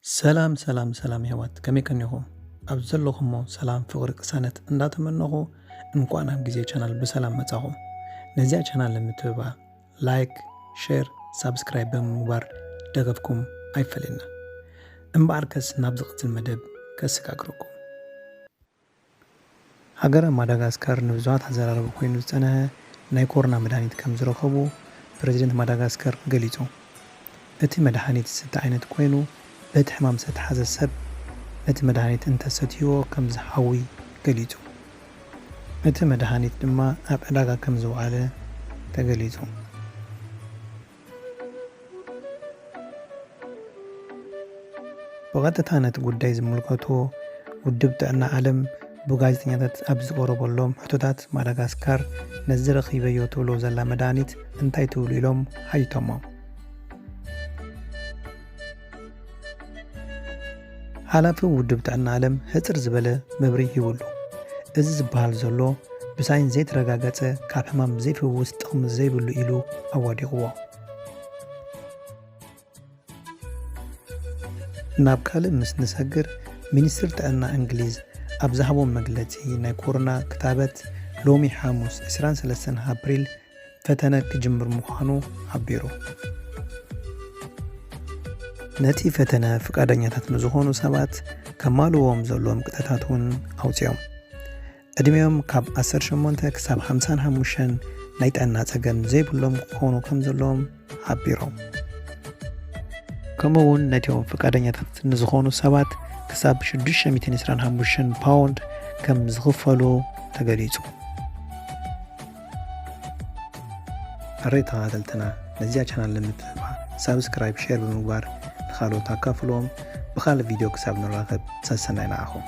ሰላም ሰላም ሰላም የሕዋት፣ ከመይ ቀኒኹም? ኣብ ዘለኹሞ ሰላም፣ ፍቕሪ፣ ቅሳነት እንዳተመነኹ፣ እንኳዕ ናብ ግዜ ቻናል ብሰላም መጻኹም። ነዚኣ ቻናል ንምትብባ ላይክ፣ ሼር፣ ሳብስክራይብ ብምግባር ደገፍኩም ኣይፈለየና። እምበኣርከስ ናብ ዝቕጽል መደብ ከሰጋግረኩም። ሃገረ ማዳጋስካር ንብዙሓት ኣዘራረቢ ኮይኑ ዝጸንሐ ናይ ኮሮና መድሃኒት ከም ዝረኸቡ ፕረዚደንት ማዳጋስካር ገሊጹ። እቲ መድሃኒት ዝስተ ዓይነት ኮይኑ፣ በቲ ሕማም ዝተትሓዘ ሰብ ነቲ መድሃኒት እንተሰትይዎ ከም ዝሓዊ ገሊጹ። እቲ መድሃኒት ድማ ኣብ ዕዳጋ ከም ዝወዓለ ተገሊጹ። ብቐጥታ ነቲ ጉዳይ ዝምልከቶ ውድብ ጥዕና ዓለም ብጋዜጠኛታት ኣብ ዝቐረበሎም ሕቶታት፣ ማዳጋስካር ነዚ ረኺበዮ ትብሎ ዘላ መድሃኒት እንታይ ትብሉ ኢሎም ሓቲቶሞ። ሓላፊ ውድብ ጥዕና ዓለም ሕጽር ዝበለ መብርሂ ሂቡሉ። እዚ ዝበሃል ዘሎ ብሳይንስ ዘይተረጋገጸ፣ ካብ ሕማም ዘይፍውስ ጥቕሚ ዘይብሉ ኢሉ ኣዋዲቕዎ። ናብ ካልእ ምስ ንሰግር፣ ሚኒስትር ጥዕና እንግሊዝ ኣብ ዝሃቦ መግለጺ፣ ናይ ኮሮና ክታበት ሎሚ ሓሙስ ዕስራን ሰለስተን ኣፕሪል ፈተነ ክጅምር ምዃኑ ሓቢሩ። ነቲ ፈተነ ፍቃደኛታት ንዝኾኑ ሰባት ከማልዎም ዘለዎም ቅጥዕታት እውን ኣውጺኦም። ዕድሜኦም ካብ ዓሰርተ ሸሞንተ ክሳብ ሓምሳን ሓሙሽተን ናይ ጥዕና ጸገም ዘይብሎም ክኾኑ ከም ዘለዎም ሓቢሮም። ከምኡ እውን ነቲኦም ፍቃደኛታት ንዝኾኑ ሰባት ክሳብ ሽዱሽተ ሚእትን ዕስራን ሓሙሽተን ፓውንድ ከም ዝኽፈሉ ተገሊጹ። ሕራይ ተኸታተልትና፣ ነዚኣ ቻናል ንምትብባ ሳብስክራይብ፣ ሼር ብምግባር ንኻልኦት ኣካፍልዎም። ብኻልእ ቪድዮ ክሳብ ንራኸብ፣ ሰሰናይ ንዓኹም።